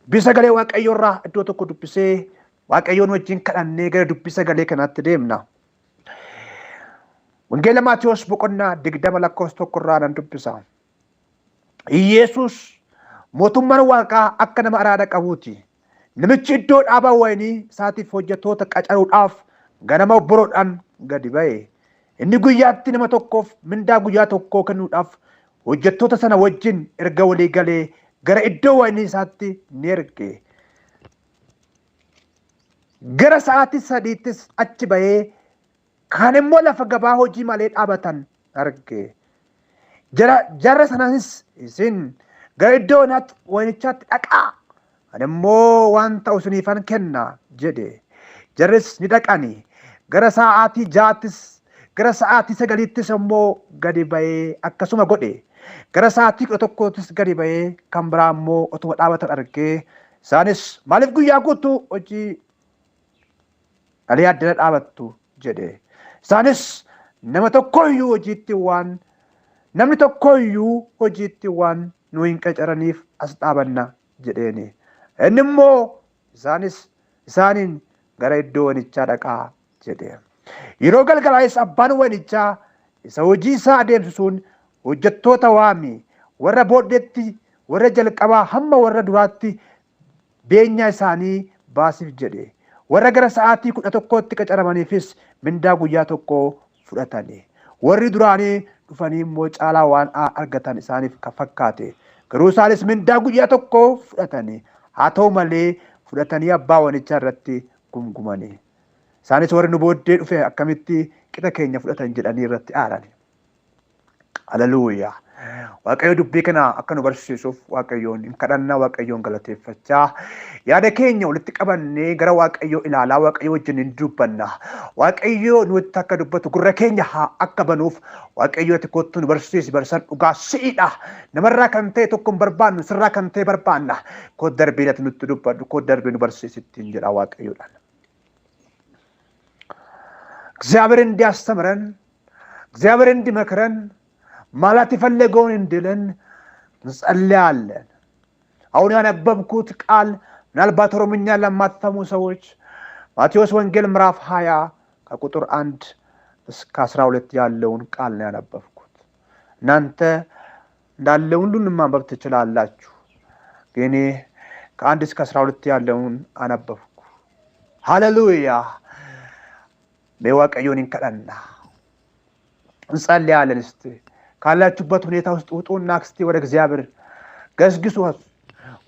Dubbii sagalee Waaqayyoo irraa iddoo tokko dubbisee Waaqayyoon wajjin kadhannee gara dubbii sagalee kanaatti deemna. Wangeela Maatiyos boqonnaa 20 lakkoofsa 1 irraa nan dubbisa. Iyeesuus mootummaan Waaqaa akka nama araada qabuuti. Namichi iddoo dhaabaa wayinii isaatiif hojjettoota qacaruudhaaf ganama obboroodhaan gadi ba'e. Inni guyyaatti nama tokkoof mindaa guyyaa tokkoo kennuudhaaf hojjettoota sana wajjin erga walii galee gara iddoo wayinii isaatti ni erge. Gara sa'aatii sadiittis achi ba'ee kaan immoo lafa gabaa hojii malee dhaabatan arge. Jara sananis isin gara iddoo wayinichaatti dhaqaa, ani immoo waan ta'u isiniifan kenna jedhe. Jarris ni dhaqani. Gara sa'aatii ja'attis gara sa'aatii sagaliittis immoo gadi ba'ee akkasuma godhe. Gara sa'aatii 11ttis gadi ba'ee kan biraa immoo otuma dhaabatan argee isaanis maaliif guyyaa guutuu hojii dhalee addana dhaabattu jedhe. Isaanis nama tokko iyyuu hojiitti waan namni tokko iyyuu hojiitti waan nu hin qacaraniif as dhaabanna jedheeni. Inni immoo isaanis isaaniin gara iddoo wayinichaa dhaqaa jedhe. Yeroo galgalaa'es abbaan wayinichaa isa hojii isaa adeemsisuun hojjettoota waami warra booddeetti warra jalqabaa hamma warra duraatti beenyaa isaanii baasiif jedhe. Warra gara sa'aatii 11tti qacaramaniifis mindaa guyyaa tokkoo fudhatani. Warri duraanii dhufanii immoo caalaa waan argatan isaaniif fakkaate. Garuu isaanis mindaa guyyaa tokkoo fudhatani. Haa ta'u malee fudhatanii abbaa wayinichaa irratti gumgumani. Isaanis warri nu booddee dhufe akkamitti qixa keenya fudhatan jedhanii irratti aarani. Haleluuyaa. Waaqayyo dubbii kana akka nu barsiisuuf Waaqayyoon hin kadhannaa, Waaqayyoon galateeffachaa yaada keenya walitti qabannee gara Waaqayyoo ilaalaa Waaqayyo wajjin hin dubbanna. Waaqayyo nutti akka dubbatu gurra keenya haa akka banuuf Waaqayyo ati kottu nu barsiisi, barsiisaan dhugaa si'idha. Namarraa kan ta'e tokko hin barbaannu, sirraa kan ta'e barbaanna. Koo darbii ati nutti dubbadhu, koo darbii nu barsiisi ittiin jedha Waaqayyoodhaan. እግዚአብሔር እንዲያስተምረን እግዚአብሔር እንዲመክረን ማለት የፈለገውን እንዲለን እንጸልያለን። አሁን ያነበብኩት ቃል ምናልባት ኦሮምኛ ለማትሰሙ ሰዎች ማቴዎስ ወንጌል ምዕራፍ 20 ከቁጥር 1 እስከ 12 ያለውን ቃል ነው ያነበብኩት። እናንተ እንዳለ ሁሉንም ማንበብ ትችላላችሁ። ግን እኔ ከ1 እስከ 12 ያለውን አነበብኩ። ሃሌሉያ mee Waaqayyoon hin kadhanna እንጸልያለን። እስቲ ካላችሁበት ሁኔታ ውስጥ ውጡና እስቲ ወደ እግዚአብሔር ገስግሱ፣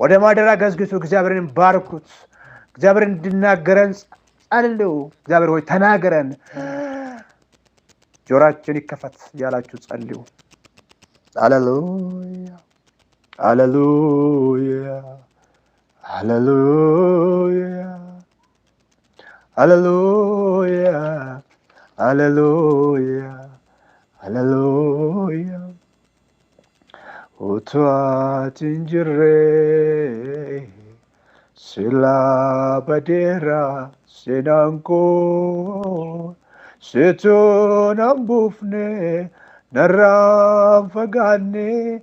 ወደ ማደሪያ ገስግሱ። እግዚአብሔርን ባርኩት። እግዚአብሔር እንዲናገረን ጸልዩ። እግዚአብሔር ሆይ ተናገረን፣ ጆሮአችን ይከፈት እያላችሁ ጸልዩ። ሃሌሉያ ሃሌሉያ ሃሌሉያ ሃሌሉያ ሃሌሉያ ሃሌሉያ። Utuu ati hin jirre silaa badeera seenaan koo, situ nan buufne narraan fagaanne,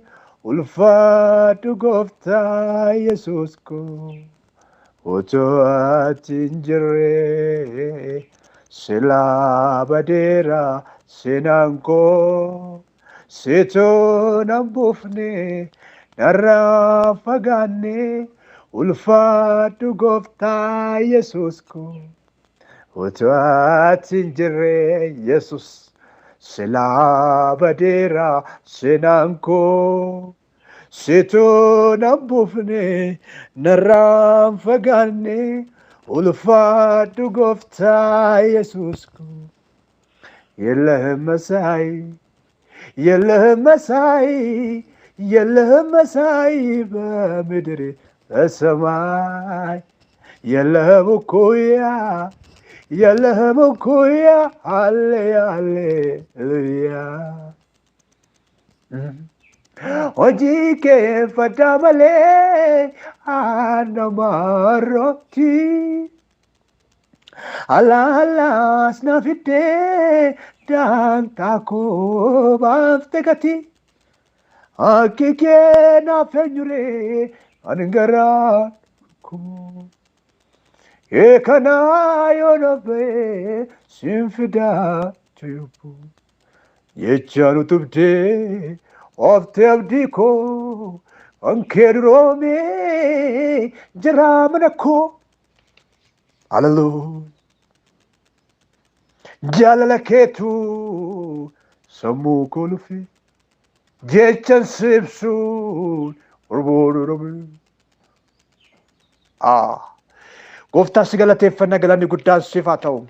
ulfaadhu gooftaa Yesuus koo. Utuu ati hin jirre silaa badeera seenaan koo, situ nan buufne narraan fagaanne, ulfaadhu gooftaa Yesuus koo. Utuu ati hin jirre Yesus silaa badeera seenaan koo, situ nan buufne narraan fagaanne, ulfaadhu gooftaa Yesuus koo. የለህም መሳይ የለህም መሳይ የለህም መሳይ በምድር በሰማይ፣ የለህም እኩያ የለህም እኩያ፣ ሃሌ ሃሌሉያ። Hojii kee faddaa malee namarratti alaalaas na fiddee daantaa koo baafte gati akki kee naaf eenyuree ani garaa koo. Eekanaa yoo na ba'ee siin fidaa cubbuu. Jechaan utubdee oftee abdii koo kan kee duroomee jira mana koo. Hallelujah. Jaalala keetu sammuu koo lufe jechan si ibsuun orboon. Ah. Gooftaa si galateeffanna, galanni guddaan siif haa ta'u.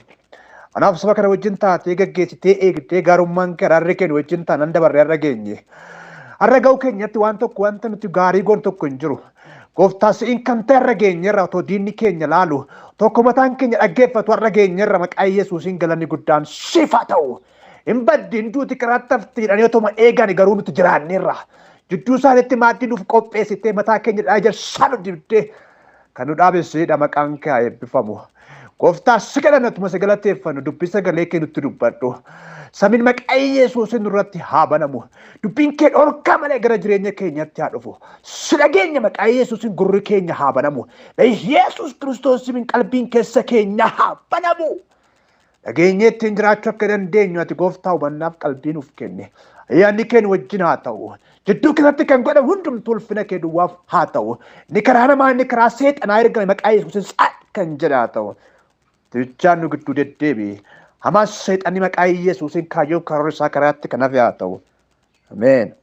Anaaf saba kana wajjin taatee gaggeessitee eegdee, gaarummaan kee, araarri kee nu wajjin taanaan dabarree har'a geenye. Har'a ga'uu keenyatti waan tokko wanta nuti gaarii goon tokko hin jiru. Gooftaa, si'iin kan ta'e har'a geenyerra. Otoo diinni keenya laalu, tokko mataan keenya dhaggeeffatu har'a geenyerra. Maqaa Yesuusiin galanni guddaan siif haa ta'u. Hin baddi, hin duuti, karaatti hafti jedhanii otoma eegan garuu nuti jiraanneerra. Jidduu isaaniitti maaddii nuuf qopheessitee, mataa keenya dhadhaa ejersaa nu dibdee kan nu dhaabesseedha. Maqaan kee haa eebbifamu. Gooftaa, si kadhanna, atuma si galateeffannu, dubbii sagalee kee nutti dubbadhu. Samiin maqaa Yesuusin nurratti haa banamu. Dubbiin kee dhorkaa malee gara jireenya keenyatti haa dhufu. Si dhageenya, maqaa Yesuusin gurri keenya haa banamu. Yesuus Kiristoosiin qalbiin keessa keenya haa banamu. Dhageenyee ittiin jiraachuu akka dandeenyu ati gooftaa hubannaaf qalbii nuuf kenne. Ayyaanni kee nu wajjin haa ta'u. Jidduu keessatti kan godhamu hundumtuu ulfina kee duwwaaf haa ta'u. Inni karaa namaa, inni karaa seexanaa ergame maqaa Yesuusin tsaat kan jedhe haa ta'u. Tichaan nu gidduu deddeebi'i. Hamaas seexanni maqaa Yesuusin kaayyoo karoora isaa karaatti kan hafe haa ta'u. Ameen.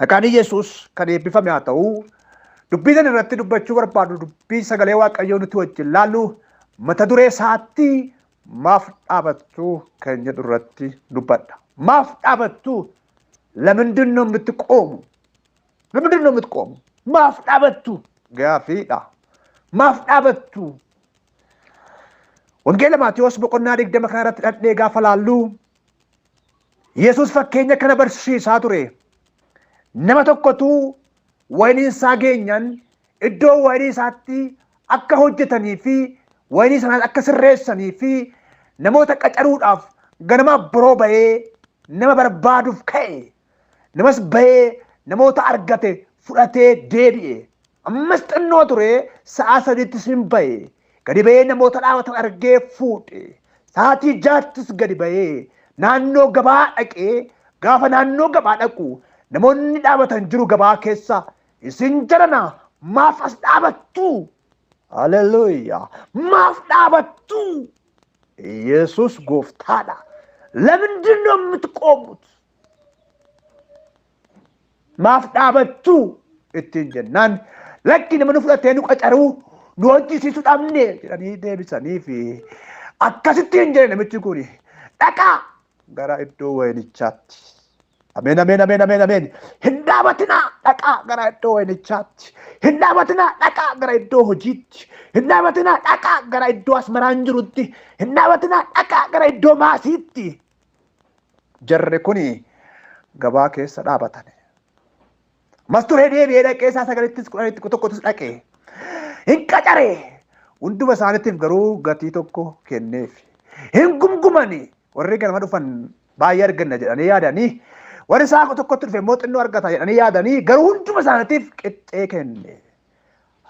Maqaan Yesuus kan eebbifame haa ta'u. Dubbii sana irratti dubbachuu barbaadu, dubbii sagalee Waaqayyoo nuti wajjin laallu, mata duree isaatti "Maaf dhaabattu" kan jedhu irratti dubbadha. Maaf dhaabattu? ለምንድን ነው የምትቆሙ? ለምንድን ነው የምትቆሙ? Maaf dhaabattu? Gaafiidha. Maaf dhaabattu? Wangeela Maatiyoos boqonnaa 20 kana irratti dhadhee gaafa laallu, Yesuus fakkeenya kana barsiisaa ture. Nama tokkotu wayiniin isaa geenyaan iddoo wayinii isaatti akka hojjetanii fi wayinii sanaas akka sirreessanii fi namoota qacaruudhaaf ganama boroo bahee nama barbaaduuf ka'e. Namas bahee namoota argate fudhatee deebi'e. Ammas xinnoo ture, sa'a 3ttis hin bahe. Gadi bahee namoota dhaabatan argee fuudhe. Sa'aatii 6ttis gadi bahee naannoo gabaa dhaqee, gaafa naannoo gabaa dhaqu namoonni dhaabatan jiru gabaa keessa. "Isin jarana, maaf as dhaabattu?" Haleluuyaa! Maaf dhaabattu? Yesus gooftaadha. ለምንድን ነው የምትቆሙት? Maaf dhaabattu ittiin jennaan, "Lakki, nama nu fudhatee nu qacaruu nu hojjisiisu dhabne" jedhanii deebisanii fi akkasittiin jedhe namichi kun, "Dhaqaa gara iddoo wayinichaatti." Ameen, ameen, ameen, ameen, ameen. Hin dhaabatinaa, dhaqaa gara iddoo wayinichaatti. Hin dhaabatinaa, dhaqaa gara iddoo hojiitti. Hin dhaabatinaa, dhaqaa gara iddoo asmaraan jirutti. Hin dhaabatinaa, dhaqaa gara iddoo maasiitti. Jarri kuni gabaa keessa dhaabatan. Mas turee deebi'ee dhaqee isaa 9ttis 10tti tokkottis dhaqee. Hin qacaree. Hunduma isaaniitiif garuu gatii tokko kenneef. Hin gumgumani. Warri ganama dhufan baay'ee arganna jedhanii yaadanii, warri isaa tokkotti dhufe immoo xinnoo argata jedhanii yaadanii, garuu hunduma isaaniitiif qixxee kenne.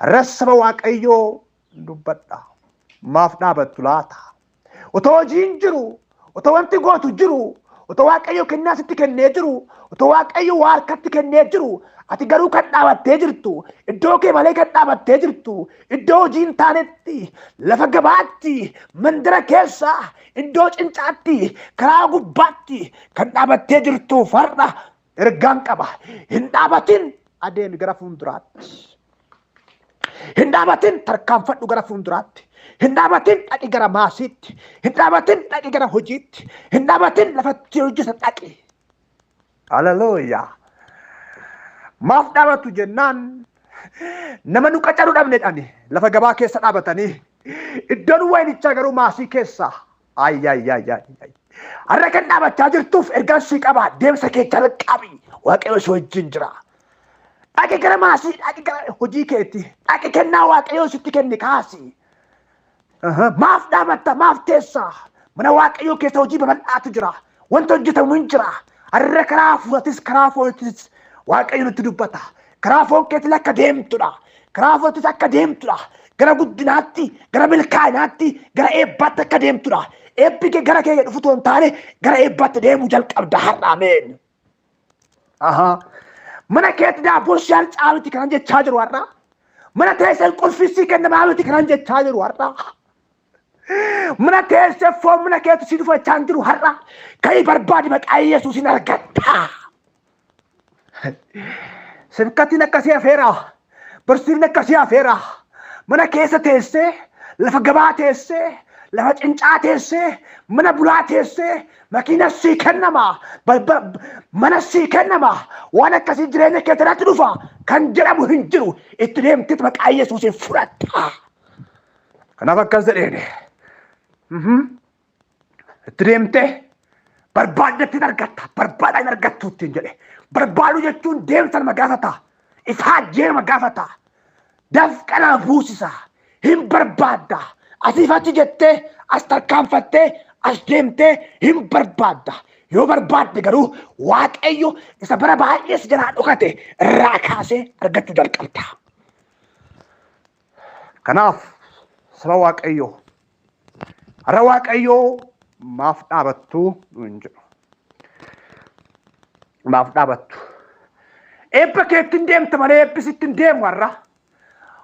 Har'as saba Waaqayyoo dubbadha. Maaf dhaabattu laata? Otoo hojiin jiru, otoo wanti gootu jiru, otoo Waaqayyo kennaa sitti kennee jiru, otoo Waaqayyo waa harkatti kennee jiru, ati garuu kan dhaabattee jirtu, iddoo kee malee kan dhaabattee jirtu, iddoo hojii hin taanetti, lafa gabaatti, mandara keessa, iddoo cincaatti, karaa gubbaatti kan dhaabattee jirtu, har'a ergaan qaba. Hin dhaabatin, adeemi gara fuulduraatti. Hin dhaabatin, tarkaanfadhu gara fuulduraatti. Hin dhaabatin, dhaqi gara maasiitti. Hin dhaabatin, dhaqi gara hojiitti. Hin dhaabatin, lafatti hojjetan dhaqi. Haleluuyaa. Maaf dhaabatu jennaan, "Nama nu qacaru dhabne" dhani lafa gabaa keessa dhaabatanii, iddoon wayinichaa garuu maasii keessa. Ayyaayyaayyaay. Har'a kan dhaabachaa jirtuuf ergaan sii qaba. Deemsa kee jalqabi. Waaqayyo si wajjin jira. Dhaqi gara maasii, dhaqi gara hojii keetti, dhaqi kennaa Waaqayyo sitti kenne kaasi. Maaf dhaabatta? Maaf teessa? Mana Waaqayyoo keessa hojii babal'aatu jira. Wanta hojjetamu hin jira. Har'a karaa hafuuratis karaa foonitis Waaqayyo nutti dubbata. Karaa foon keetiin akka deemtudha. Karaa foontis akka deemtudha. Gara guddinaatti, gara milkaa'inaatti, gara eebbaatti akka deemtudha. Eebbi kee gara kee dhufu otoo hin taane gara eebbaatti deemuu jalqabda har'a. Ameen. Ahaa. Mana keetti daabboon si harcaa miti kanan jechaa jiru har'a. Mana teessee qulfii sii kennamaa miti kanan jechaa jiru har'a. Mana teessee foon mana keetti si dhufachaa hin jiru har'a. Ka'ii barbaadi maqaa Yesuusin argatta. Sibkatiin akkasii hafeera. Barsiifni akkasii hafeera. Mana keessa teessee, lafa gabaa teessee, lafa cincaa teessee, mana bulaa teessee, makiina sii kennama, mana sii kennama, waan akkasii jireenya kee irratti dhufa kan jedhamu hin jiru. Itti deemteet maqaa Yesuusiin fudhatta. Kanaaf akkas jedheen. Itti deemtee barbaaddetti hin argatta. Barbaadaa hin argattu ittiin jedhe. Barbaaduu jechuun deemsa nama gaafata. Ifaajjee nama gaafata. Dafqa nama buusisa. Hin barbaadda. Asiif achi jettee as tarkaanfattee as deemtee hin barbaadda. Yoo barbaadde garuu Waaqayyo isa bara baay'ee si jalaa dhokate irraa kaasee argachuu jalqabda. Kanaaf saba Waaqayyoo har'a Waaqayyoo maaf dhaabattu nuun jedhu. Maaf dhaabattu. Eebba keetti hin deemta malee eebbi sitti hin deemu har'a.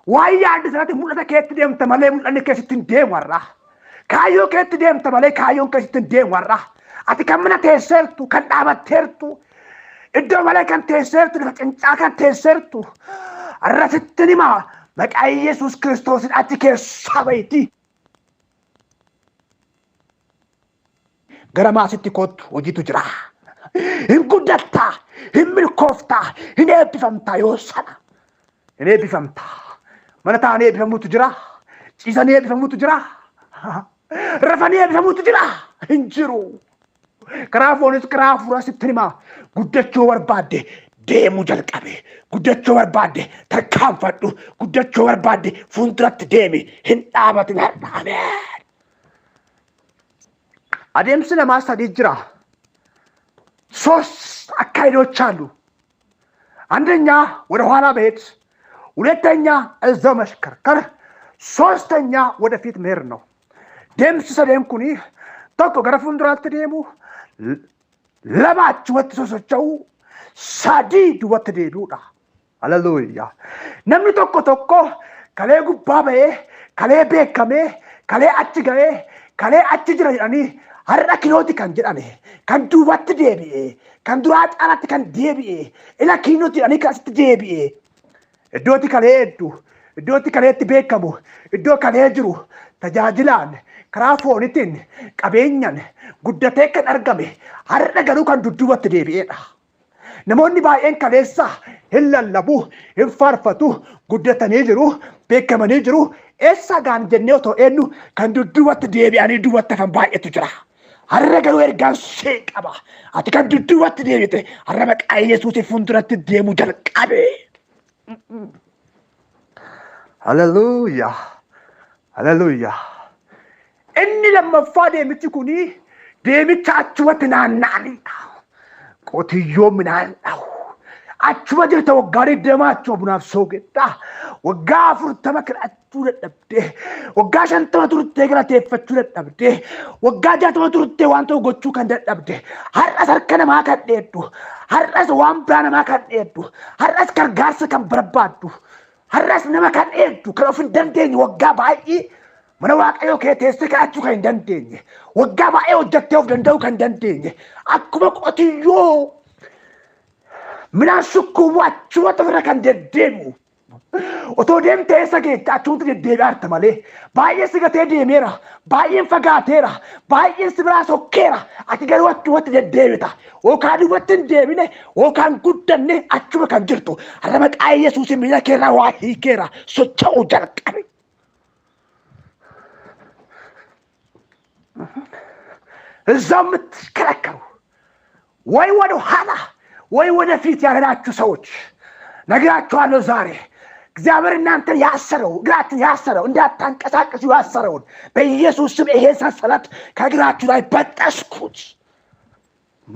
Waan yaadde sanatti mul'ata keetti deemta malee mul'anni kee sitti hin deemu har'a. Kaayyoo keetti deemta malee kaayyoon kee sitti hin deemu har'a. Ati kan mana teesseertu, kan dhaabatteertu, iddoo malee kan teesseertu, lafa cincaa kan teesseertu, har'a sittin hima maqaa Yesuus Kiristoosin achi keessaa bahitii. Gara maasitti kottu hojiitu jira. Hin guddattaa, hin milkooftaa, hin eebbifamtaa yoo sana. Hin eebbifamtaa. Mana taa'anii eebbifamuutu jira. Ciisanii eebbifamuutu jira. Rafanii eebbifamuutu jira. Hin jiru. Karaa foonis karaa hafuuraa sitti himaa. Guddachuu barbaadde deemuu jalqabe. Guddachuu barbaadde tarkaanfadhu. Guddachuu barbaadde fuulduratti deemi. Hin dhaabatin har'a. Ameen. Adeemsi namaa sadii jira. ሶስት አካሄዶች አሉ። አንደኛ ወደ ኋላ መሄድ፣ ሁለተኛ እዛው መሽከርከር፣ ሶስተኛ ወደፊት መሄድ ነው። Deemsi sadeen kun tokko gara fuulduraatti deemu, lama achumatti sosocho'u, sadii duubatti deebi'uudha. Haleluuyaa. Namni tokko tokko kalee gubbaa ba'ee, kalee beekamee, kalee achi ga'ee, kalee achi jira jedhanii har'a kinooti kan jedhame, kan duubatti deebi'e, kan duraa caalaatti kan deebi'e, ila kiinooti jedhanii kan asitti deebi'e. Iddootti kalee hedduu, iddootti kaleetti beekamu, iddoo kalee jiru tajaajilaan karaa foonitiin qabeenyaan guddatee kan argame har'a garuu kan dudduubatti deebi'eedha. Namoonni baay'een kaleessa hin lallabu, hin faarfatu, guddatanii jiru, beekamanii jiru. Eessa gaan jennee otoo eenyu kan dudduubatti deebi'anii duubatti hafan baay'eetu jira. Har'a garuu ergaan see qaba. Ati kan dudduubatti deebite har'a maqaa Yesuusiin fuulduratti deemuu jalqabe. Haleluuyaa. Haleluuyaa. Inni lammaffaa deemichi kuni deemicha achumatti naanna'anidha. Qotiyyoo midhaan dhahu. Achuma jirta waggaa 20 achuma bunaaf soogidda. Waggaa 40 kadhachuu dadhabdee. Waggaa 50 turtee galateeffachuu dadhabdee. Waggaa 60 turtee waan ta'u gochuu kan dadhabde. Har'as harka namaa kan dheeddu. Har'as waan biraa namaa kan dheeddu. Har'as gargaarsa kan barbaaddu. Har'as nama kan eegdu kan of hin dandeenye waggaa baay'ee mana waaqayyoo kee teessee kadhachuu kan hin dandeenye waggaa baay'ee hojjettee of danda'uu kan hin dandeenye akkuma qotiyyoo midhaan sukkuumuu achumatti ofirra kan deddeebi'u otoo deemtee eessa geetta achumatti deddeebi'aa jirta malee baay'ee si gatee deemeera baay'een fagaateera baay'een si biraa sokkeera ati garuu achumatti deddeebita yookaan duubatti hin deebine yookaan guddanne achuma kan jirtu har'a maqaa Yesuusiin miila keerraa waa hiikeera socho'uu jalqabe. እዛው የምትሽከረከሩ ወይ ወደ ኋላ ወይ ወደፊት ያልሄዳችሁ ሰዎች ነግራችኋለሁ ዛሬ እግዚአብሔር እናንተን ያሰረው እግራችሁን ያሰረው እንዳታንቀሳቀሱ ያሰረውን በኢየሱስ ስም ይሄ ሰንሰለት ከእግራችሁ ላይ በጠስኩት።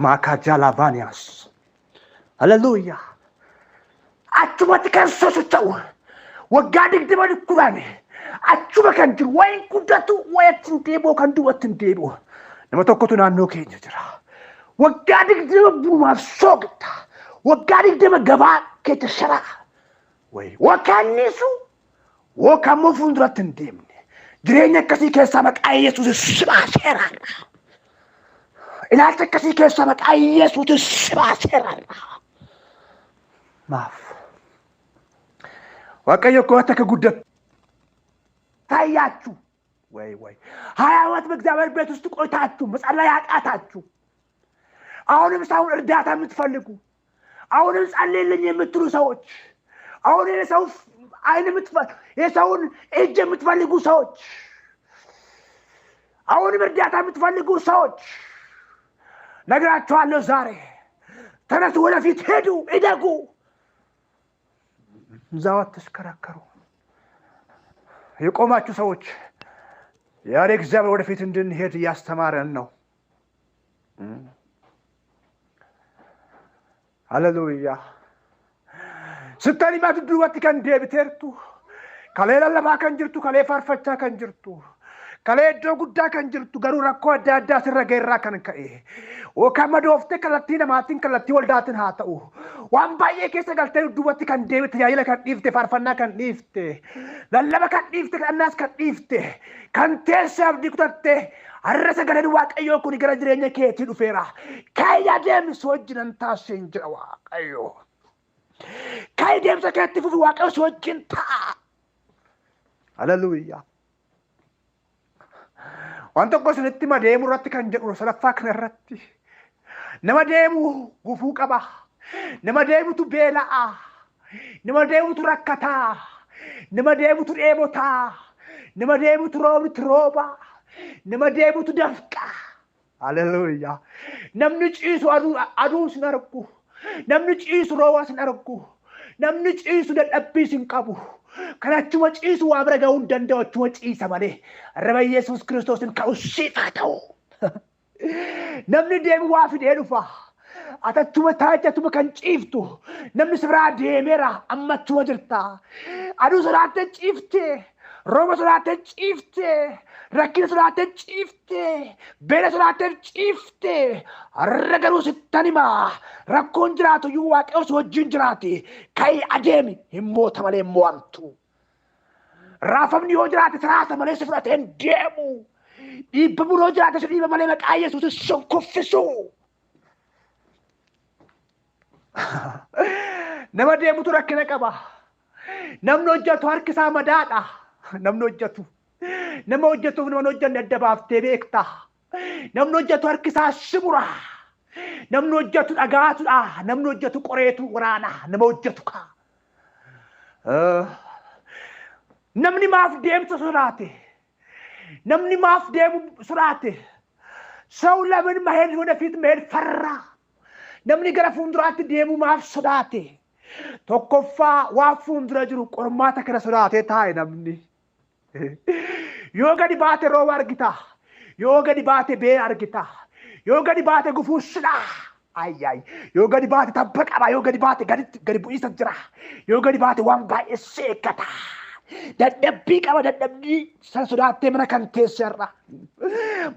ማካጃላቫኒያስ ሃሌሉያ። Achumatti kan sosocho'u waggaa 20 10 achuma kan jiru, wayin guddatu, wayatti hin deebi'u, kan duubatti hin deebi'u. Nama tokkotu naannoo keenya jira. Waggaa 20 bunumaaf soogidda. Waggaa 20 gabaa keessa sharaa. Wayi wakannisu yookaan immoo fuulduratti hin deemne. Jireenya akkasii keessaa maqaa Yesuus si baaseera. Ilaalcha akkasii keessaa maqaa Yesuus si baaseera. Maaf? Waaqayyo koo akka guddatu ታያችሁ ወይ ወይ 20 ዓመት በእግዚአብሔር ቤት ውስጥ ቆይታችሁ መጸለይ ያቃታችሁ፣ አሁንም ሳሁን እርዳታ የምትፈልጉ፣ አሁንም ጸልይልኝ የምትሉ ሰዎች፣ አሁን የሰው አይን የሰውን እጅ የምትፈልጉ ሰዎች፣ አሁንም እርዳታ የምትፈልጉ ሰዎች ነግራችኋለሁ። ዛሬ ተነሱ፣ ወደፊት ሄዱ፣ እደጉ። እዛው አትሽከረከሩ። የቆማችሁ ሰዎች ዛሬ እግዚአብሔር ወደፊት እንድንሄድ እያስተማረን ነው። Haleluuyaa. Sittan himaa, dudduubatti kan deebiteertu, kalee lallabaa kan jirtu, kalee faarfachaa kan jirtu, kalee iddoo guddaa kan jirtu, garuu rakkoo adda addaa sirra ga'erraa kan ka'e yookaan madooftee kallattii namaatiin, kallattii waldaatiin haa ta'u, waan baay'ee keessa galtee dudduubatti kan deebite, tajaajila kan dhiifte, faarfannaa kan dhiifte, lallaba kan dhiifte, kadhannaas kan dhiifte, kan teessee abdii kutatte, har'a sagaleen Waaqayyoo kun gara jireenya keetii dhufeera. Ka'ii adeemsi, wajjinan taasiseen jira Waaqayyo. Ka'ii deemsa keetti fufi, Waaqayyo si wajjin ta'a. Haleluuyaa. Waan tokko isinitti hima deemuu irratti kan jedhu sadaffaa kana irratti. Nama deemu gufuu qaba. Nama deemutu beela'a. Nama deemutu rakkataa. Nama deemutu dheebotaa. Nama deemutu roobni rooba. Nama deemutu dafqa. Haleluuyaa. Namni ciisu aduu aduus hin argu. Namni ciisu roobaas hin argu. Namni ciisu dadhabbiis hin qabu. Kan achuma ciisu waa bira ga'uu hin danda'u, achuma ciisa malee. Arraba Yesuus Kiristoosin ka'u siif haa ta'u. Namni deemu waa fidee dhufa. Ati achuma taa'ee achuma kan ciiftu. Namni si biraa deemeera, amma achuma jirta. Aduu sodaattee ciifte. Rooba sodaattee ciifte. Rakkina sodaattee ciifte. Beela sodaattee ciifte. Har'a garuu sittan himaa. Rakkoon jiraatu iyyuu Waaqayyo si wajjin jiraate. Ka'ii adeemi, hin moota malee hin mo'amtu. Raafamni yoo jiraate siraasa malee si fudhatee hin deemu. Dhiibbamuun yoo jiraate si dhiiba malee maqaa Yesuusis si hin kuffisu. Nama deemutu rakkina qaba. Namni hojjetu harki isaa madaadha. Namni hojjetu. Nama hojjetuuf nama hin hojjenne adda baaftee beekta. Namni hojjetu harki isaa sibura. Namni hojjetu dhagaatudha. Namni hojjetu qoreetu waraana. Nama hojjetu kaa. Namni maaf deemsa sodaate? Namni maaf deemu sodaate? ሰው ለምን መሄድ ወደፊት መሄድ ፈራ? Namni gara fuulduraatti deemu maaf sodaate? Tokkoffaa, waan fuuldura jiru qormaata kana sodaatee taa'e namni. Yoo gadi baate rooba argita. Yoo gadi baate beela argita. Yoo gadi baate gufuu sidha. Ayyaay. Yoo gadi baate tabba qaba. Yoo gadi baate gaditti gadi bu'iisa jira. Yoo gadi baate waan baay'ee seekkata. Dadhabbii qaba, dadhabbii sana sodaattee mana kan teesserra.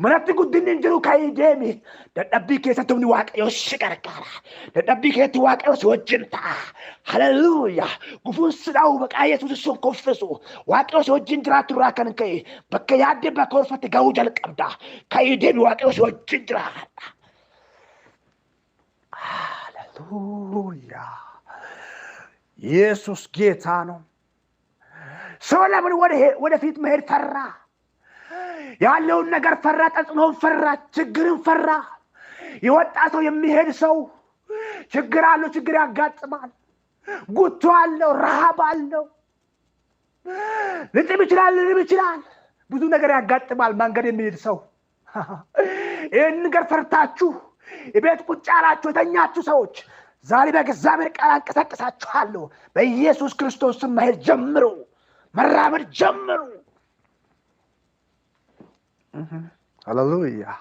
Manatti guddinni hin jiru, ka'ii deemi. Dadhabbii keessatti humni Waaqayyoo si gargaara. Dadhabbii keessatti Waaqayyo si wajjin ta'a. Haleluuyaa. Gufuun si dha'u maqaa Yesuus si hin kuffisu. Waaqayyo si wajjin jiraatu irraa kan ka'e bakka yaaddee bakka horfatte ga'uu jalqabda. Ka'ii deemi, Waaqayyo si wajjin jira. ሃሌሉያ። ኢየሱስ ጌታ ነው። ሰው ለምን ወደፊት መሄድ ፈራ? ያለውን ነገር ፈራ፣ ተጽዕኖን ፈራ፣ ችግርን ፈራ። የወጣ ሰው፣ የሚሄድ ሰው ችግር አለው፣ ችግር ያጋጥማል። ጉቶ አለው፣ ረሃብ አለው። ሊጥም ይችላል፣ ሊርብ ይችላል። ብዙ ነገር ያጋጥማል መንገድ የሚሄድ ሰው። ይህን ነገር ፈርታችሁ የቤት ቁጭ ያላችሁ፣ የተኛችሁ ሰዎች ዛሬ በእግዚአብሔር ቃል አንቀሳቅሳችኋለሁ። በኢየሱስ ክርስቶስ ስም መሄድ ጀምሩ፣ መራመድ ጀምሩ። Haleluuyaa.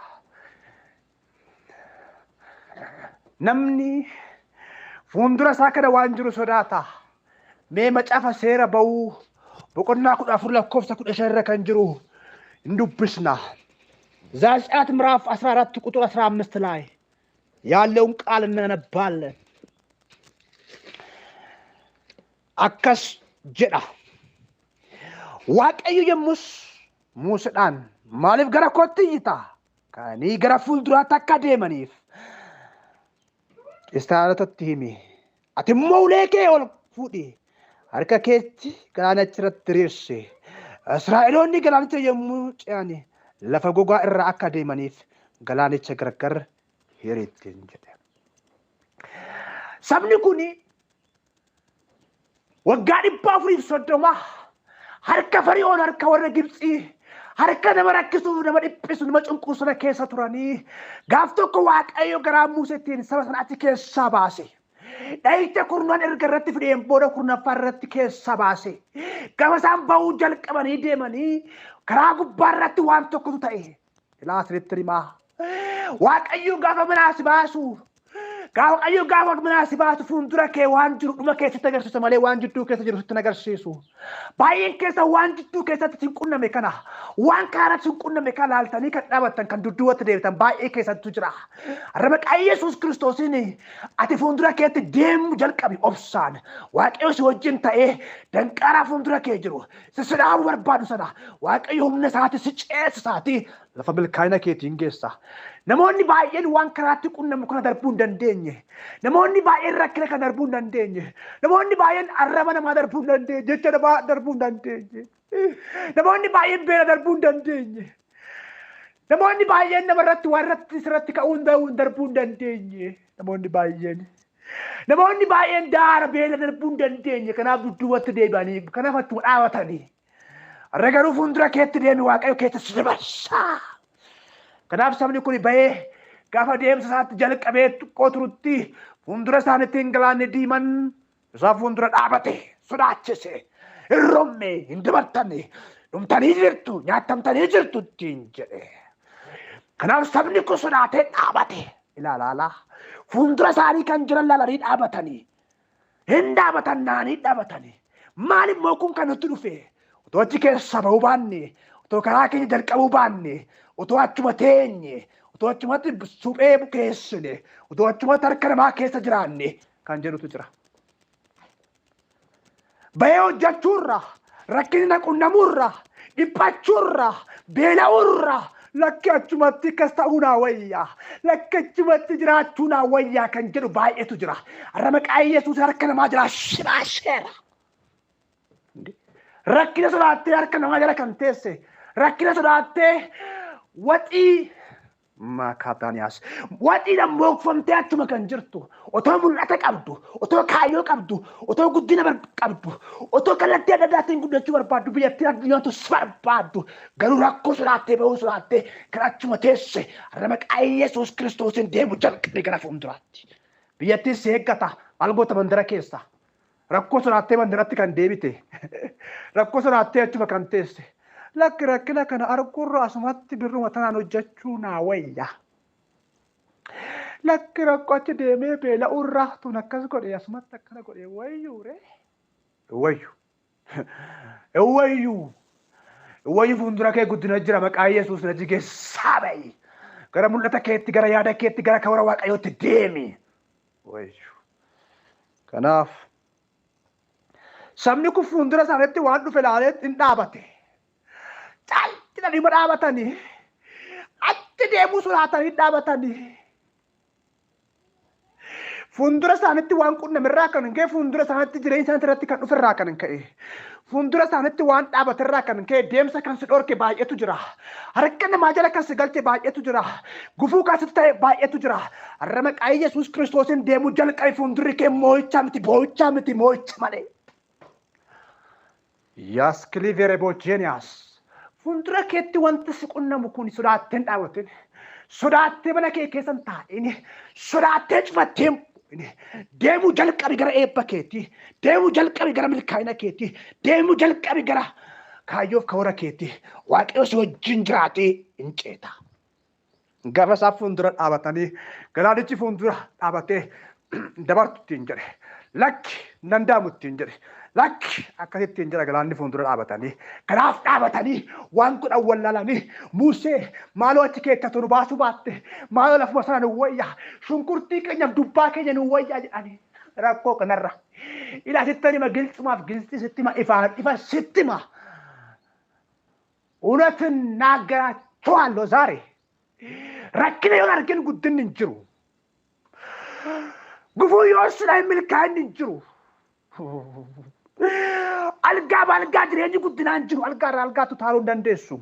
Namni fuuldura isaa kana waan jiru sodaata. Mee macaafa seera ba'uu boqonnaa 14 lakkoofsa 15 irra kan jiru hin dubbisna. ዘጸአት ምዕራፍ 14 ቁጥር 15 ላይ ያለውን ቃል እናነባለን። Akkas jedha. Waaqayyo yommus Museedhaan maaliif gara kootti iyyita? Ka'anii gara fuulduraatti akka deemaniif Israa'elootatti himi. Ati immoo ulee kee ol fuudhi. Harka keetti galaanicha irratti diriirsi. Israa'eloonni galaanicha yommuu ce'an lafa gogaa irra akka deemaniif galaanicha gargar hiriittiin jedhe. Sabni kun waggaa 430 harka Fari'oon, harka warra Gibxii, harka nama rakkisuuf, nama dhiphisu, nama cunqursu sana keessa turanii gaaf tokko Waaqayyo garaa Museetiin saba sana achi keessaa baase. Dhahicha kurnan erga irratti fideen booda kurnaffaa irratti keessaa baase. Gaafa isaan ba'uu jalqabanii deemanii karaa gubbaa irratti waan tokkotu ta'e. Ilaa asirratti himaa. Waaqayyo gaafa manaa si baasu, Waaqayyo gaafa manaa si baasu fuuldura kee waan jiru dhuma keessatti agarsiisa malee waan jidduu keessa jiru sitti hin agarsiisu. Baay'een keessa waan jidduu keessatti sin qunname kana, waan karaa sin qunname kana laaltanii kan dhaabattan, kan dudduubatti deebitan baay'ee keessattu jira. Har'a maqaa Yesuus Kiristoosiin ati fuuldura keetti deemuu jalqabi obsaan. Waaqayyo si wajjin ta'ee danqaaraa fuuldura kee jiru si dhaabuu barbaadu sana Waaqayyo humna isaati si ceesisaati lafa milkaa'ina keetiin geessa. Namoonni baay'een waan karaatti qunnamu kana darbuu hin dandeenye. Namoonni baay'een rakkina kana darbuu hin dandeenye. Namoonni baay'een arraba namaa darbuu hin dandeenye. Jecha namaa darbuu hin dandeenye. Namoonni baay'een beela darbuu hin dandeenye. Namoonni baay'een namarratti waan irratti sirratti ka'uu hin darbuu hin dandeenye. Namoonni baay'een. Namoonni baay'een daara beela darbuu hin dandeenye. Kanaaf dudduubatti deebi'anii kanaaf achuma dhaabatanii. Har'a garuu fuuldura keetti deemi Waaqayyo keessa si dabarsa. Kanaaf sabni kun ba'ee gaafa deemsa isaatti jalqabee xiqqoo turutti fuuldura isaaniitti hin galaanne diiman isaa fuuldura dhaabate sodaachise. Hin romme, hin dabartanne, dhumtanii jirtu, nyaatamtanii jirtu ittiin jedhe. Kanaaf sabni kun sodaatee dhaabate. Ilaalaa fuuldura isaanii kan jiran laalanii dhaabatanii. Hin dhaabatan naanii dhaabatanii. Maal immoo kun kan nutti dhufe? Otoo achi keessa ba'uu baanne, otoo karaa keenya jalqabuu baanne, otoo achuma teenye, otoo achumatti suphee bukeessine, otoo achumatti harka namaa keessa jiraanne kan jedhutu jira. Bahee hojjechuurra, rakkinni na qunnamuurra, dhiphachuurra, beela'uurra, lakki achumatti akkas ta'uu naa wayya, lakki achumatti jiraachuu naa wayya kan jedhu baay'eetu jira. Har'a maqaa Yesuus harka namaa jira shibaaseera. Rakkina sodaattee harka namaa jala kan teesse, rakkina sodaattee waxii maakaataaniyaas waxiidhaan mookfamtee achuma kan jirtu, otoo mul'ata qabdu, otoo kaayyoo qabdu, otoo guddina qabdu, otoo kallattii adda addaatiin guddachuu barbaaddu, biyyattiin addunyaatu si barbaaddu, garuu rakkoo sodaattee bahuu sodaattee kan achuma teesse har'a maqaa Yesuus Kiristoosiin deemu jalqabee gara fuulduraatti. Biyyattiin si eeggata, maal goota mandara keessa? Rakkoo sodaattee mandaratti kan deebite, rakkoo sodaattee achuma kan teesse. Lakki rakkina kana arguurra asumatti birruma tanaan hojjechuu naa wayya. Lakki rakkoo achi deemee beela'uurra tun akkas godhe asumatti akkana godhe wayyuure. Wayyu. Wayyu. Wayyu fuuldura kee guddina jira maqaa Yesuus na jigeessaa ba'i. Gara mul'ata keetti, gara yaada keetti, gara karoora Waaqayyootti deemi. Wayyu. Kanaaf sabni kun fuuldura isaaniitti waan dhufe ilaalee hin dhaabate. Calli dhuma dhaabatanii achi deemuu sodaatanii dhaabatanii. Fuuldura isaaniitti waan qunnamirraa kan ka'e, fuuldura isaaniitti jireenya isaaniitti irratti kan dhuferraa kan ka'e, fuuldura isaaniitti waan dhaabaterraa kan ka'e deemsa kan si dhorke baay'eetu jira. Harka namaa jala kan si galche baay'eetu jira. Gufuu kan sitti ta'e baay'eetu jira. Har'a maqaa Yesuus Kiristoosiin deemuu jalqabe fuuldurri kee moo'ichaa miti, boo'ichaa miti, moo'icha malee. Yaskiliverebogenias. Fuuldura keetti wanti si qunnamu kun sodaattee hin dhaabatin. Sodaattee mana kee keessa hin taa'in. Sodaattee cufattee hin bu'in. Deemuu jalqabi gara eebba keetii. Deemuu jalqabi gara milkaa'ina keetii. Deemuu jalqabi gara kaayyoof karoora keetii. Waaqayyo si wajjin jiraatee hin ceeta. Gaafa isaa fuuldura dhaabatanii galaanichi fuuldura dhaabatee dabartu ittiin jedhe. Lakki hin danda'amu ittiin jedhe. Lakki akkasittiin jira galaanni fuuldura dhaabatanii. Kanaaf dhaabatanii waan godhan wallaalanii Musee maaloo achi keessatti nu baasuu baatte maaloo lafuma sana nu wayya shunkurtii keenyaaf dubbaa keenya nu wayya jedhanii rakkoo kanarra. Ilaa sitti hima gilxumaaf gilxi sitti hima ifaan ifa sitti hima. እውነት እናገራችኋለሁ ዛሬ rakkina yoon argin guddinni hin jiru. Gufuu yoo silaa hin milkaa'inni hin jiru. Algaa baalgaa jireenyi guddinaa hin jiru. Algaarraa algaatti utaaluu hin dandeessu.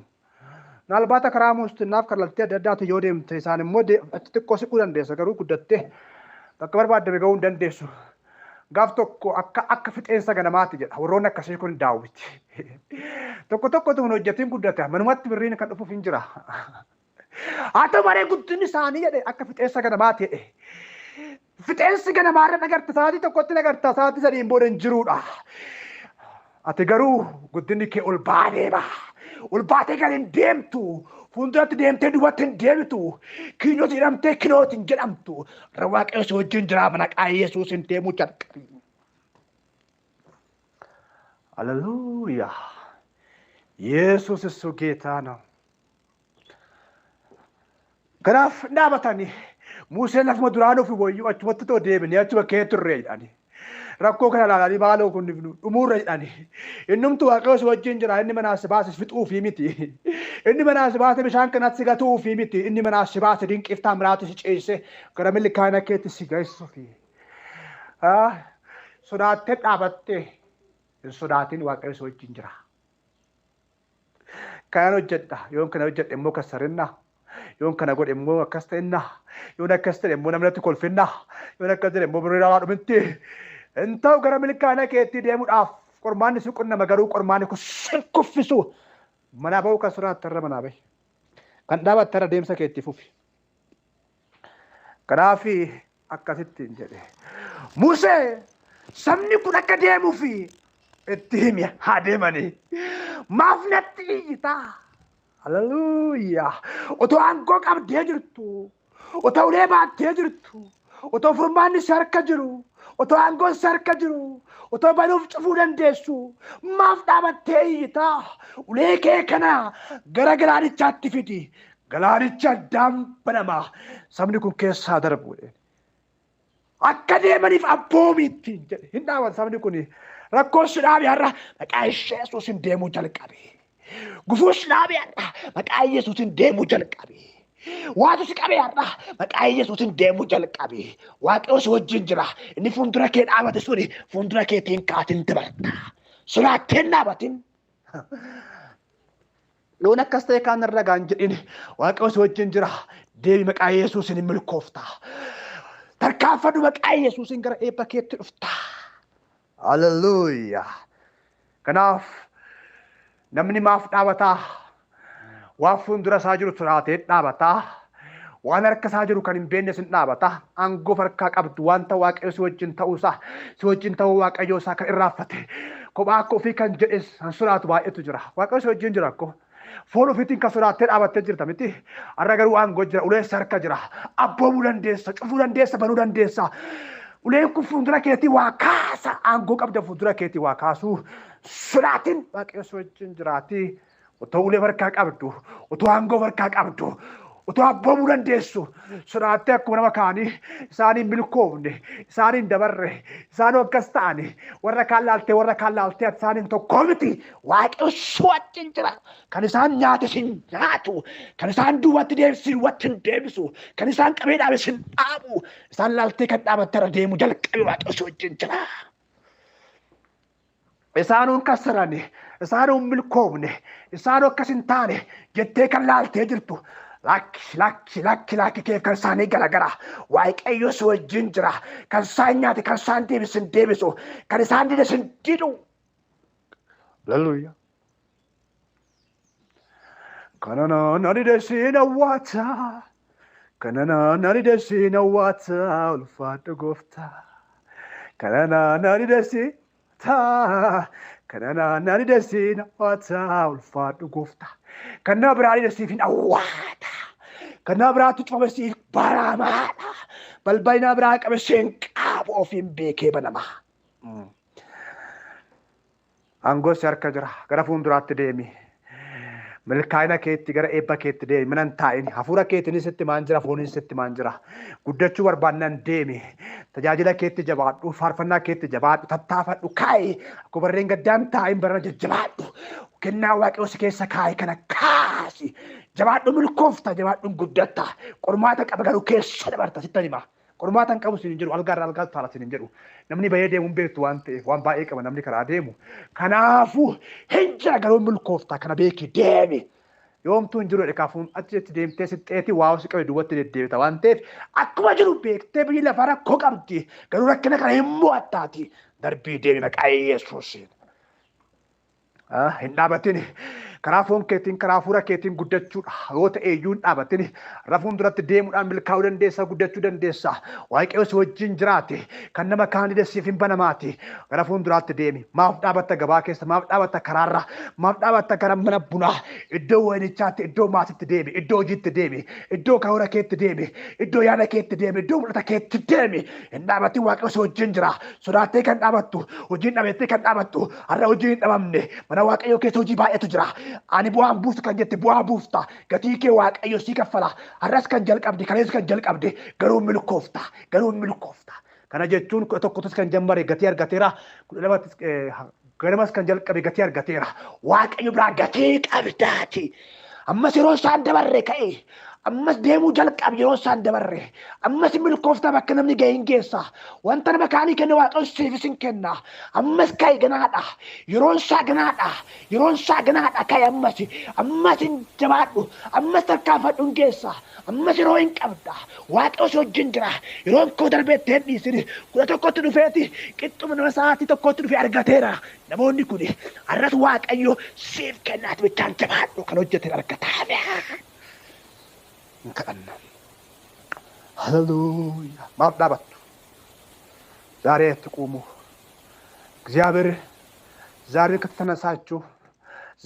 Naalbaata karaa muustinnaaf kallattii adda addaatu yoo deemte isaan immoo achi xiqqoo siquu dandeessa garuu guddattee bakka barbaaddame ga'uu hin dandeessu. Gaaf tokko akka fixeensa ganamaati jedha warroonni akkasii kun daawwiti. Tokko tokkotu hin hojjetiin guddate manumatti birriin kan dhufuuf hin jira. Haa ta'u malee guddinni isaanii jedhe akka fixeensa ganamaati jedhe. Fixeensi ganamaarra nagarta sa'aatii tokkotti nagarta sa'aatii sadiin booda hin jiruudha. Ati garuu guddinni kee ol baatee ba'a. Ol baatee kan hin deemtu. Fuulduratti deemtee duubatti hin deebitu. Kiinooti jedhamtee kinooti hin jedhamtu. Irra Waaqayyo si wajjin jira maqaa Yesuus hin deemuu jalqabi. Haleluuyaa. Yesuus እሱ ጌታ ነው። Kanaaf dhaabatanii Museen lafuma duraan ofi wayyuu achumatti too deebinee achuma kee turre jedhanii. Rakkoo kana ilaalanii maaloo kun dhumuurra jedhanii. Innumtu Waaqayyo si wajjin jira inni manaa si baase fixuufii miti. Inni manaa si baase bishaan kanatti si gatuufii miti. Inni manaa si baase dinqiif taamiraatu si ceesise gara milkaa'ina keetti si geessuufi. Sodaattee dhaabattee hin sodaatin Waaqayyo si wajjin jira. Kanan hojjedha yoon kana hojjedhe immoo kassarinna. Yoon kana godhe immoo akkas ta'inna. Yoon akkas ta'e immoo namni natti kolfinna. Yoon akkas ta'e immoo birrii ilaalaa dhuminti. Hin ta'u gara milkaa'ina keetti deemuudhaaf qormaanni si qunnama garuu qormaanni kun sin kuffisu. Manaa ba'uu kan sodaattu irra manaa bahi. Kan dhaabatte irra deemsa keetti fufi. Kanaaf akkasittiin jedhe. Musee sabni kun akka deemuuf itti himi haa deemanii. Maaf natti iyyitaa? Haleluuyaa. Otoo aangoo qabdee jirtu, otoo ulee baattee jirtu, otoo furmaanni si harka jiru, otoo aangoon si harka jiru, otoo banuuf cufuu dandeessu, maaf dhaabattee iyyitaa? Ulee kee kana gara galaanichaatti fidi. Galaanicha addaan banama. Sabni kun keessaa darbu. Akka deemaniif abboomiitti jedhe. Hin dhaaban sabni kun rakkoo si dhaabe har'a maqaa Yesuusin deemuu jalqabe. Gufuu si dhaabe har'a maqaa Yesuusin deemuu jalqabe. Waatu si qabe har'a maqaa Yesuusin deemuu jalqabe. Waaqayyo si wajjin jira. Inni fuuldura kee dhaabate suni fuuldura keetiin kaatin dabarta. Sodaattee hin dhaabatin. Yoon akkas ta'e kaan irra gaan jedhin Waaqayyo si wajjin jira. Deemi maqaa Yesuusin hin milkoofta. Tarkaanfadhu maqaa Yesuusin gara eebba keetti dhufta. Haleluuyaa. Kanaaf namni maaf dhaabataa? Waan fuuldura isaa jiru sodaatee dhaabataa. Waan harka isaa jiru kan hin beekne sin dhaabata. Aangoo harkaa qabdu wanta Waaqayyo si wajjin ta'uusaa si wajjin ta'uu Waaqayyoo isaa kan irraanfate. Kophaa akka ofii kan jedhes kan sodaatu baay'eetu jira. Waaqayyo si wajjin jira akkoo. Foon ofiitiin kan sodaattee dhaabattee jirta miti. Har'a garuu aangoo jira. Uleen si harka jira. Abboomuu dandeessa. Cufuu dandeessa. Banuu dandeessa. Uleen kun fuuldura keetii waa kaasa. Aangoo qabda fuuldura keetii waa kaasuu. Sodaatin Waaqayyo si wajjin jiraati. Otoo ulee harkaa qabdu, otoo aangoo harkaa qabdu, otoo abboomuu dandeessu. Sodaattee akkuma nama kaanii isaaniin milkoofne, isaaniin dabarre, isaan akkas ta'ani warra kaan laaltee warra kaan laaltee ati isaaniin tokko miti. Waaqayyo si wajjin jira. Kan isaan nyaate sin nyaatu, kan isaan duubatti deebisu duubatti hin deebisu, kan isaan qabee dhaabe sin dhaabu. Isaan laaltee kan dhaabatte irra deemu jalqabe Waaqayyo si wajjin jira. Isaanuun kassarani, isaanuun milkoofne, isaanuu akkas hin taane jettee kan laaltee jirtu. Lakki lakki lakki lakki keef kan isaanii garagara. Waaqayyo si wajjin jira. Kan isaan nyaate kan isaan deebisu hin deebisu. Kan isaan dide sin didu. Haleluuyaa. Kana na dide sin awwaata. Kana na dide sin awwaata. Ulfaadhu gooftaa. Kana na dide sin ta. Kana na dide sin awwaata. Ulfaadhu gooftaa. Kan nama biraa dide siif hin awwaata. Kan nama biraatti cufame siif baramaadha. Balballi nama biraa qabe seen qaabu ofiin beekee banama. Aangoo si harka jira. Gara fuulduraatti deemi. Milkaa'ina keetti gara eebba keetti deemi. Mana hin taa'in. Hafuura keetiinis sitti maan jira, fooniin sitti maan jira. Guddachuu barbaannaan deemi. Tajaajila keetti jabaadhu, faarfannaa keetti jabaadhu, tattaafadhu, kaa'i. Akkuma barreen gaddaan taa'in barana jajjabaadhu. Kennaa Waaqayyoo si keessa kaa'e kana kaasi. Jabaadhu milkoofta, jabaadhu guddatta. Qormaata qaba garuu keessa dabarta sittan hima. Qormaata hin qabu siin hin jedhu, algaarraa algaatu taala siin hin jedhu. Namni bahee deemu hin beektu waan ta'eef waan baay'ee qaba namni karaa deemu. Kanaafuu hin jira garuu milkoofta kana beeki deemi. Yoomtuu hin jiru jedhe kaafuun achi achi deemtee sixxeeti waa si qabe duubatti deddeebita waan ta'eef akkuma jiru beektee biyyi lafaa rakkoo qabdi. Garuu rakkina kana hin mo'attaati. Darbii deemi maqaa Yesuusiin. Hin dhaabatin. Karaa foon keetiin, karaa hafuura keetiin guddachuudha. Yoo ta'e iyyuu hin dhaabatin. Rafuun duratti deemuudhaan milkaa'uu dandeessa, guddachuu dandeessa. Waaqayyo si wajjin jiraate. Kan nama kaan siif hin banamaati. Gara fuulduraatti deemi. Maaf dhaabatta gabaa keessa? Maaf dhaabatta karaarra? Maaf dhaabatta gara mana bunaa? Iddoo wayinichaatti, iddoo maasitti deemi. Iddoo hojiitti deemi. Iddoo karoora keetti deemi. Iddoo yaada keetti deemi. Iddoo mul'ata keetti deemi. Hin dhaabatin, Waaqayyo si wajjin jira. Sodaattee kan dhaabattu, hojiin dhabettee kan dhaabattu, har'a hojii hin dhabamne. Mana Waaqayyoo keessa hojii baay'eetu jira. Ani bu'aan buuftu kan jette bu'aa buufta. Gatii kee Waaqayyo sii kaffala. Har'as kan jalqabde, kalees kan jalqabde garuu milkoofta. Garuu milkoofta. Kana jechuun 11ttis kan jammare gatii argateera. 12ttis ganamas kan jalqabe gatii argateera. Waaqayyo biraa gatii qabdaati. Ammas yeroo isaan dabarre ka'e. Ammas deemuu jalqabe yeroo isaan dabarre. Ammas milkoofta bakka namni ga'e hin geessa. Wanta nama kaanii kenne Waaqayyo siifis hin kenna. Ammas ka'e ganaadha. Yeroon isaa ganaadha. Yeroon isaa ganaadha ka'e ammas. Ammas hin jabaadhu. Ammas tarkaanfadhu hin geessa. Ammas yeroo hin qabda. Waaqayyo si wajjin jira. Yeroon koo darbeetti hin dhiisin. 11tti dhufeeti qixxuma nama sa'aatii 1tti dhufee argateera. Namoonni kun har'as Waaqayyo siif kennaati bichaan jabaadhu kan hojjete argataa. Hin kadhanna. Haleluuyaa. Maaf dhaabattu? ዛሬ አትቁሙ። እግዚአብሔር ዛሬ ከተነሳችሁ፣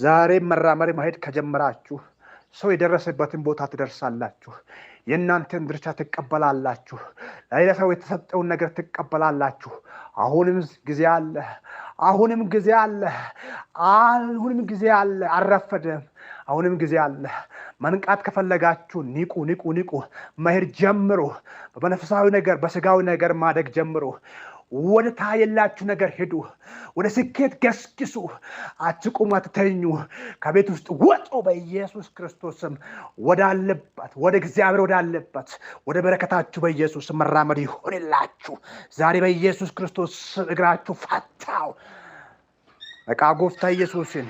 ዛሬ መራመድ መሄድ ከጀመራችሁ ሰው የደረሰበትን ቦታ ትደርሳላችሁ። የእናንተን ድርሻ ትቀበላላችሁ። ለሌላ ሰው የተሰጠውን ነገር ትቀበላላችሁ። አሁንም ጊዜ አለ። አሁንም ጊዜ አለ። አሁንም ጊዜ አለ። አልረፈደም። አሁንም ጊዜ አለ። መንቃት ከፈለጋችሁ ንቁ፣ ንቁ፣ ንቁ። መሄድ ጀምሩ። በመንፈሳዊ ነገር በስጋዊ ነገር ማደግ ጀምሩ። ወደ ታየላችሁ ነገር ሂዱ። ወደ ስኬት ገስግሱ። አትቁሙ፣ አትተኙ። ከቤት ውስጥ ወጡ። በኢየሱስ ክርስቶስ ስም ወዳለበት ወደ እግዚአብሔር ወዳለበት ወደ በረከታችሁ በኢየሱስ ስም መራመድ ይሆንላችሁ። ዛሬ በኢየሱስ ክርስቶስ ስም እግራችሁ ፈታው። Maqaa gooftaa Yesuusiin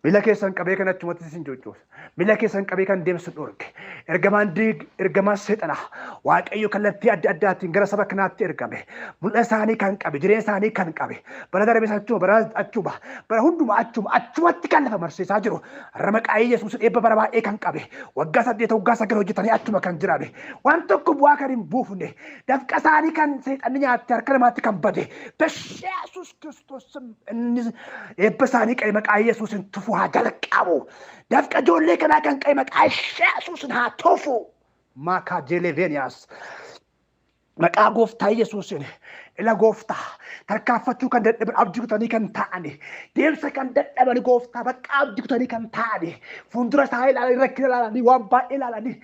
miila keessan qabee kan achumatti isin coccoosa. Miila keessan qabee kan deemsu dhorke. Ergamaan diig, ergamaan seexanaa Waaqayyo kallattii adda addaatiin gara saba kanaatti ergame. Mul'ata isaanii kan qabe, jireenya isaanii kan qabe. Bara darbes achuma, bara achuma, bara hundumaa achuma, achumatti kan lafa marsiisaa jiru. Har'a maqaa Yesuus eebba bara baay'ee kan qabe. Waggaa 8, waggaa 9 hojjetanii achuma kan jiran. Waan tokko bu'aa kan hin buufne. Dafqa isaanii kan seexanni nyaatte harka namaatti kan bade. በኢየሱስ ክርስቶስ ስም inni eebba isaanii qabe maqaa Yesuusin tufu haa jalqabu. Dafqa ijoollee kanaa kan qabe maqaa Yesuusin haa tufu. Maakaa jeeleveeniyaas. Maqaa gooftaa Yesuusin ila gooftaa tarkaanfachuu kan dadhaban abdii kutanii kan ta'ani deemsa kan dadhaban gooftaa bakka abdii kutanii kan ta'ani fuuldura isaa ilaalanii rakkina ilaalanii waan baay'ee ilaalanii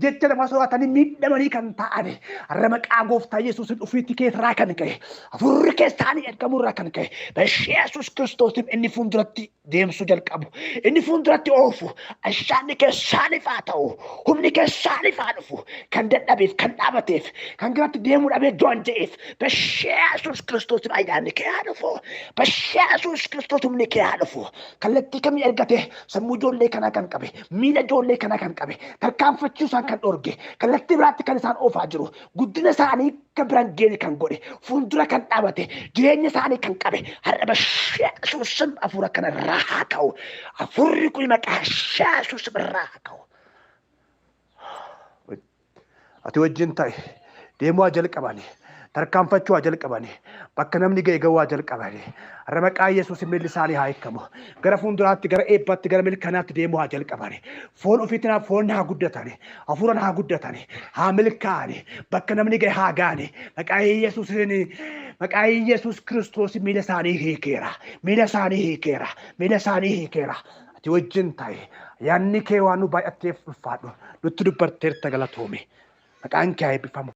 jecha namaa sodaatanii miidhamanii kan ta'ani har'a maqaa gooftaa Yesuusin dhufiitti keetirraa kan ka'e hafuurri keessaanii ergamurraa kan ka'e በኢየሱስ ክርስቶስም inni fuulduratti deemsuu jalqabu inni fuulduratti oofu ayyaanni keessaaniif haa ta'u humni keessaaniif haa dhufu kan dadhabeef kan dhaabateef kan garatti deemuu dhabee du'an je'eef በኢየሱስ ክርስቶስ ayyaanni kee haa dhufu በኢየሱስ ክርስቶስ humni kee haa dhufu kallattii kamii ergate sammuu ijoollee kanaa kan qabe miila ijoollee kanaa kan qabe tarkaanfachuu isaan kan dhorge kallattii biraatti kan isaan oofaa jiru guddina isaanii akka biraan geene kan godhe fuuldura kan dhaabate jireenya isaanii kan qabe har'a በኢየሱስ ስም hafuura kana irraa haa ka'u. Hafuurri kun maqaa Yesuus irraa haa ka'u. Ati wajjin ta'e deemuu haa jalqabani. Tarkaanfachuu haa jalqabani. Bakka namni ga'e ga'uu haa jalqabani. Har'a maqaa Yesuus miilli isaanii haa hiikamu. Gara fuulduraatti, gara eebbaatti, gara milkaanaatti deemuu haa jalqabani. Foon ofiitiin foon haa guddatani. Hafuuraan haa guddatani. Haa milkaa'ani. Bakka namni ga'e haa ga'ani. Maqaa Yesuusiin Maqaa Yesuus Kiristoos miila isaanii hiikeera. Miila isaanii hiikeera. Miila isaanii hiikeera. Ati wajjin ta'i. Yaanni kee waan nu baay'atteef ulfaadhu. Nutti dubbatteerta, galatoome. Maqaan kee haa eebbifamu.